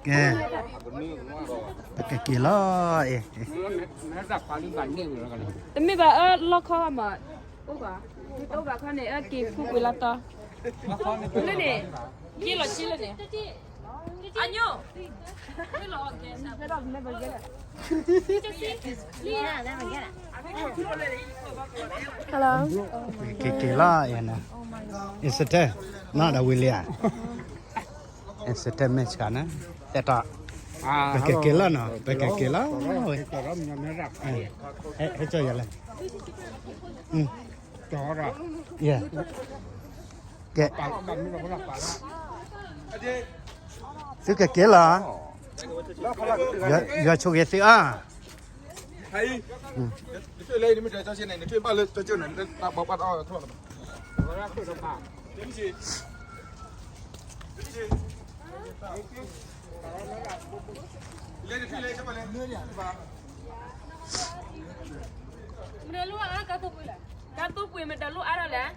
ကဲ, ပကက့ၤလီၤ, အ့ၣ်, တမ့ၢ်ဘၣ်အၢလီခီမး, အိၣ်ဘၣ်, တအိၣ်ဘၣ်ခီန့ၣ် အက့ၤကူကွံာ်လၢတီ, လၢန့ၣ်, က့ၤလီၤဆံလၢန့ၣ်, အညိၣ်, Hello. က့ၤက့ၤလီၤ, အ့ၣ်, အ့ၣ် sister, နီၢ်ဒီးဝံၤလံဧါ, အ့ၣ် sister မ့ၢ်ဆှးန့ၣ်, တဲတီ, ပကက့ၤလီၤနီၤ, ပကက့ၤလီၤ, ဟဲကၠီယၤလဲၣ်, ကဲ, သုကက့ၤလီၤ, ယွၤဆိၣ်ဂ့ၤသုအါ မတၤလိၣ်အါ ကါသိပှ့ၤလဲၣ်, ကါသိပှ့ၤမတၤလိၣ်အါထီၣ်လဲၣ်,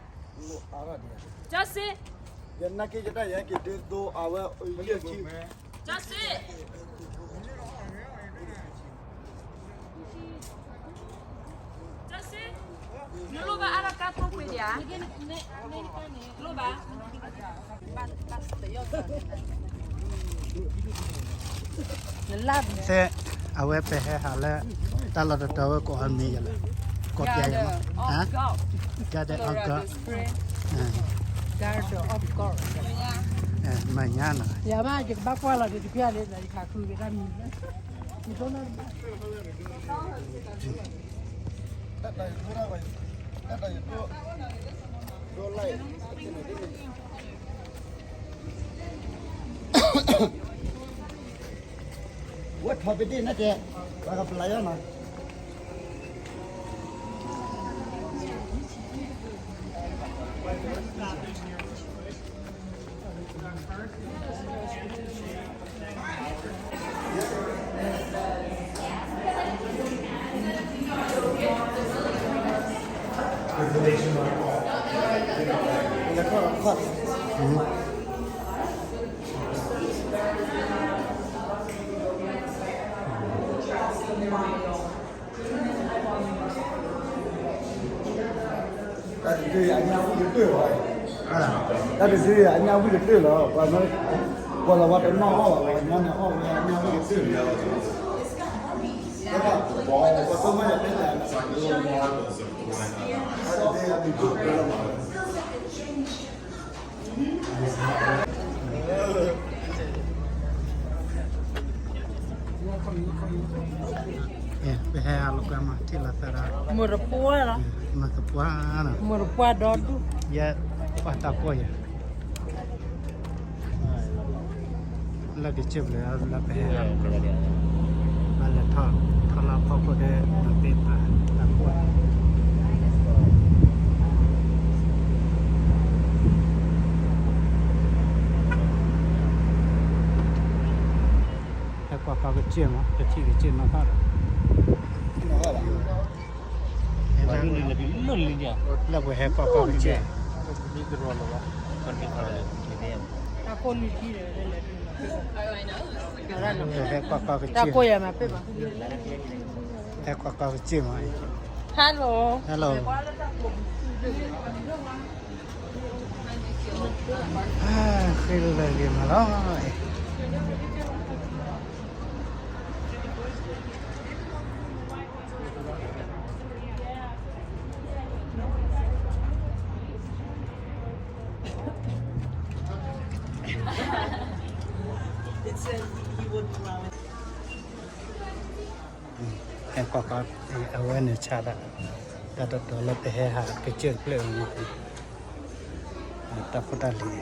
ကၠီစ့, ယနာ်က့ယတၢ်ယဟဲက့ၤဒုသိအဝဲ, ကၠီစ့, ကၠီစ့, နလိၣ်ဘၣ်အါထီၣ်ကါသိပှ့ၤဒံးဧါ, လိၣ်ဘၣ် သ့, အဝဲပဟဲဟးလၢ တၢ်လီၢ်တတီၤဝဲကိးအမံၤယလဲၣ်, ကိးပျဲယမး, Garden of God, Garden of God, မညါနီၤ, ယဘၣ်ယကဘၣ်ကွၢ်လီၤဒ်တဖျၢၣ်လံ ယခးဃုက့ၤတၢ်မံၤ ဝဲထီၣ်ပဒံၣ်န့ၣ်ကဲ, ပှၤကပျၢ်ယီၤနီၤ. Thank you. တၢ်တစုအညၣ်ဝံၣ်ကတၢၢ်လီၤ, ပှၤလီၤဝဲတနီၣ်အီၣ်ဘၣ်, ပှၤကညီန့ၣ်အီၣ်ဝဲအညၣ်ဝံၣ်ကတၢၢ်လီၤ. ပဟဲအလီၤကွၢ်မး ထံၣ်လီၤသၢဒီး မိၢ်တပှၢ်လီၤ, မိၢ်တပှၢ်ဒီဒူၣ်, ယဲပှၤတၢ်ကိးယၤ လၢကစၢၢ်ပျဲၢ်လၢပဟဲ, ဘၣ်လဲၤထီၣ်လၢဖီခိၣ်ဒီး နသ့ပာ်တၢ်ကိး ဟဲကွၢ်ကွၢ်ကစၢၢ်မး တထံၣ်ကစၢၢ်နီၢ်သီဒီး လၢပဟဲကွၢ်ကွၢ်ကစၢၢ်, ဟဲကွၢ်ကွၢ်ကစၢၢ်, ဟဲကွၢ်ကွၢ်ကစၢၢ်မး, hello, hello. ဃ့လၢာ်ဂ့ၤမးလီၤ. It said he, he wouldn't allow it. ဟဲကွၢ်ကွၢ်, အဝဲန့ၣ်ဆါဒၣ် တၢ်တတီၤလၢပဟဲဟးကစၢၢ်တဖျၢၣ်အံၤ, တၢ်ဖိတၢ်လံၤ,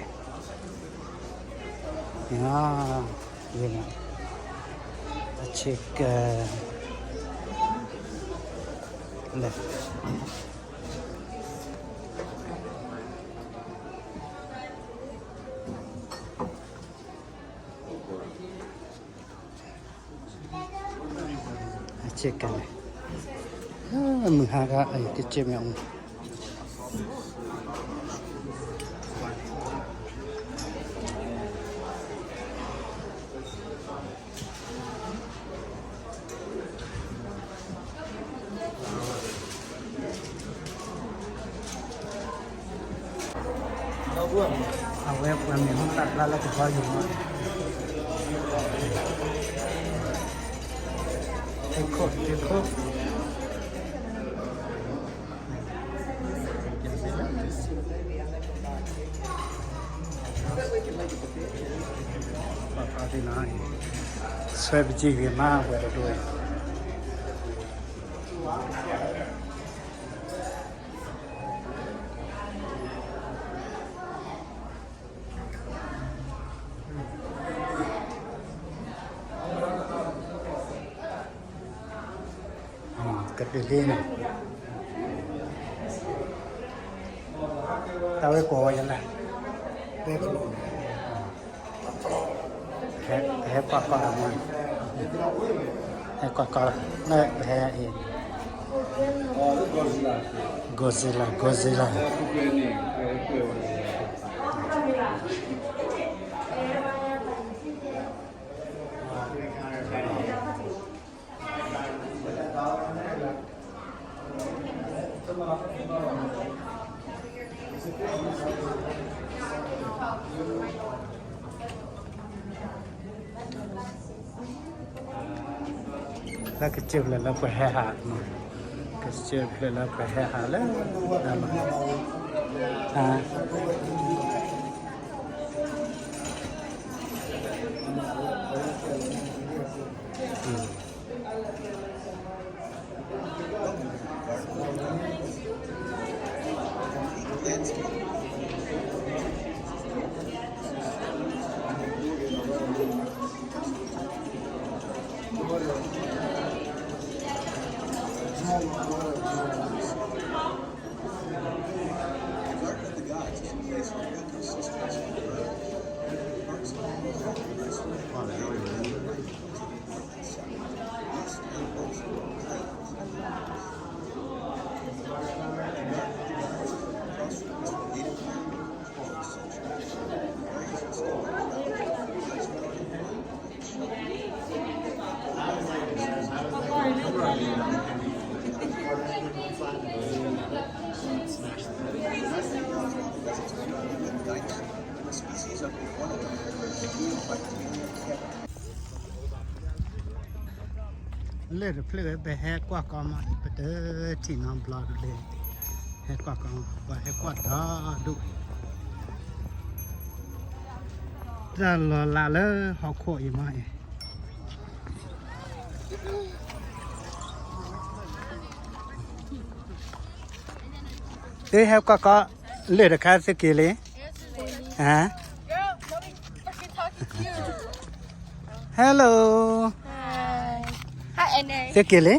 အဆ့ကၤ လဲၣ်. အဆ့ကၤန့ၣ်, မုၢ်ဟါခါ ကစၢၢ်မ့ၢ်အိၣ်, ဟဲကွၢ်ကွၢ်ကစၢၢ်, အဝဲပှၤမ့ၢ်ဟူသၣ်ဖျါလၢကဘီယူၤမး, သ့ခိၣ်သ့ခိၣ်, ပှၤဖါသ့ၣ်နီၤ, ဆွဲပစံးဂ့ၤမးဝဲတဒိၣ်အံၤ ကတုၤလံန့ၣ်, တၢ်ဝဲကိးဝဲယလဲၣ်, ဟဲ, ဟဲကွၢ်ကီၢ်လီၤမး, ဟဲကွၢ်ကီၢ်လီၤ, လၢပဟဲအံၤ, Godzilla, Godzilla. လၢကစၢၢ်ဖျၢၣ်လၢပှၤဟဲဟး, ကစၢၢ်ဖျၢၣ်လၢပှၤဟဲဟးလၢ, အ, Species of the one of them, by the name of Kevin. လၢၢ်တဖျၢၣ်ဝဲ ပဟဲကွၢ်ကီမး, ပတထံၣ်နီတဘျီဒ်လဲၣ်, ဟဲကွၢ်ကီ, ပှၤဟဲကွၢ်တၢ်ဒိၣ်, တၢ်လီၤလးလၢဟီၣ်ခိၣ်အံၤမးအံၤ, သုဟဲကွၢ်ကီ လၢၢ်တခါသုက့ၤလံ, Hello, သုက့ၤလံ.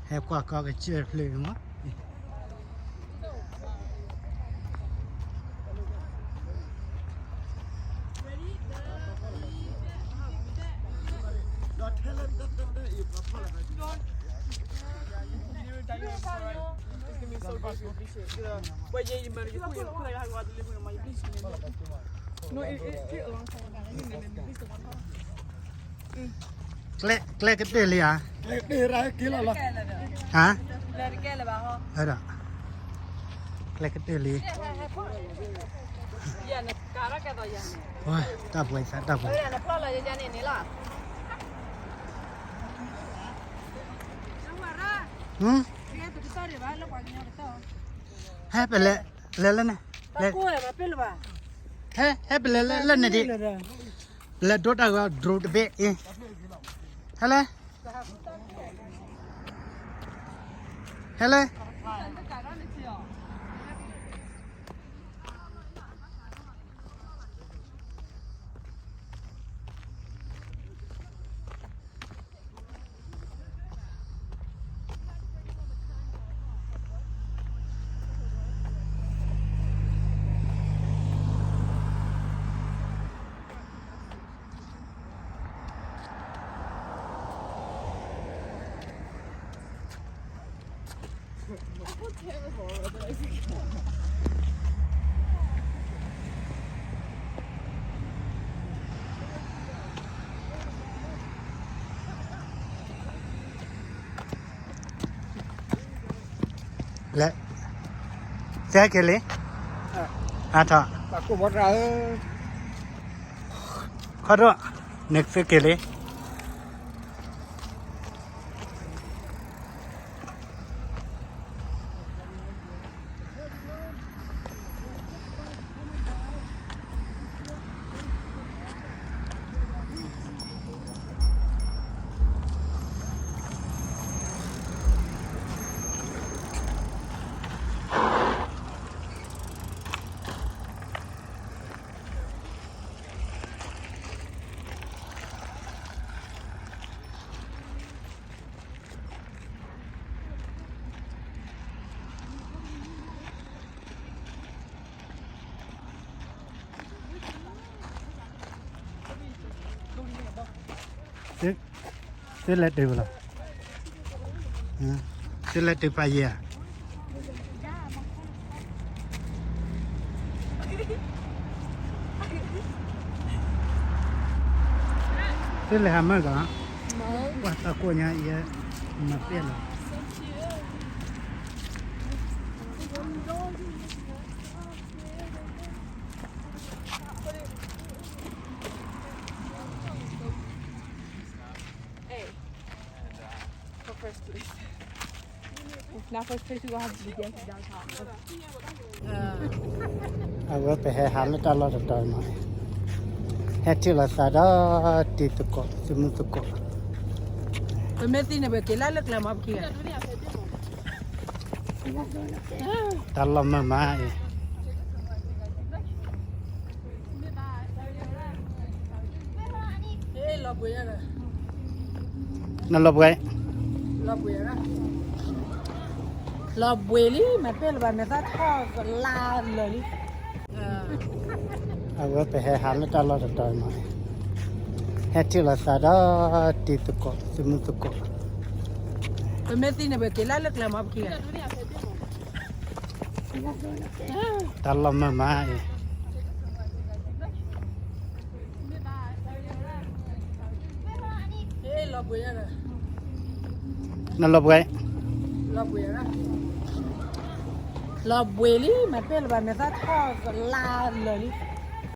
ဟဲကွၢ်ကီကစၢၢ်ဖျၢၣ်မး. ကျဲကတၢၢ်လံဧါ. ဟါ, ကျဲကတၢၢ်လံ. တၢ်ပှဲၤသးတၢ်ပှဲၤ. ဟဲပလဲၤ, လဲၤလၢန့ၣ်, ဟဲပလဲၤလၢန့ၣ်ဒံး, ပလဲၤဒိတၢ်ဂီၤ drone တဘ့ၣ်အံၤ, ဟဲလဲၣ်, ဟဲလဲၣ်. လဲၤ, သဲက့ၤလံ, အါထီၣ်, ခီဒိၣ်, န့ၣ်သဲက့ၤလံ. သုလဲၤတုၤလီၤ, သုလဲၤတုၤပာ်ယဲၢ်ဧါ. သုလဲၤဟးမၢကီး, ပှၤသးကိးညါအံၤ, မၤပျဲၢ်လီၤ. Not first place we gonna have to be dancing downtown. အဝဲပဟဲဟးလၢတၢ်လီၢ်တတီၤနီၤ, ဟဲထံၣ်လိာ်သးဒီးတံၤသကိး သုးမုၢ်သကိး, ပမ့ၢ်သံန့ၣ် ပက့ၤလၢလၢကျဲမး ပခံဂၤ, တၢ်လီၢ်မၢမးအံၤ. နလီၤဘှံး, လီၤဘှံးလံ, မၤပျဲၢ်လၢၤဘၣ် နသးထီၣ်လါလၢာ်လံ. အဝဲပဟဲဟးလၢတၢ်လီၢ်တတီၤနီၤ, ဟဲထံၣ်လိာ်သးဒီးတံၤသကိး သုးမုၢ်သကိး, ပမ့ၢ်သံန့ၣ် ပက့ၤလၢလၢကျဲမး ပခံဂၤ, တၢ်လီၢ်မၢမးအံၤ. နလီၤဘှံး, လီၤဘှံးလံ မၤပျဲၢ်လၢၤဘၣ် နသးထီၣ်လါလၢာ်လံ.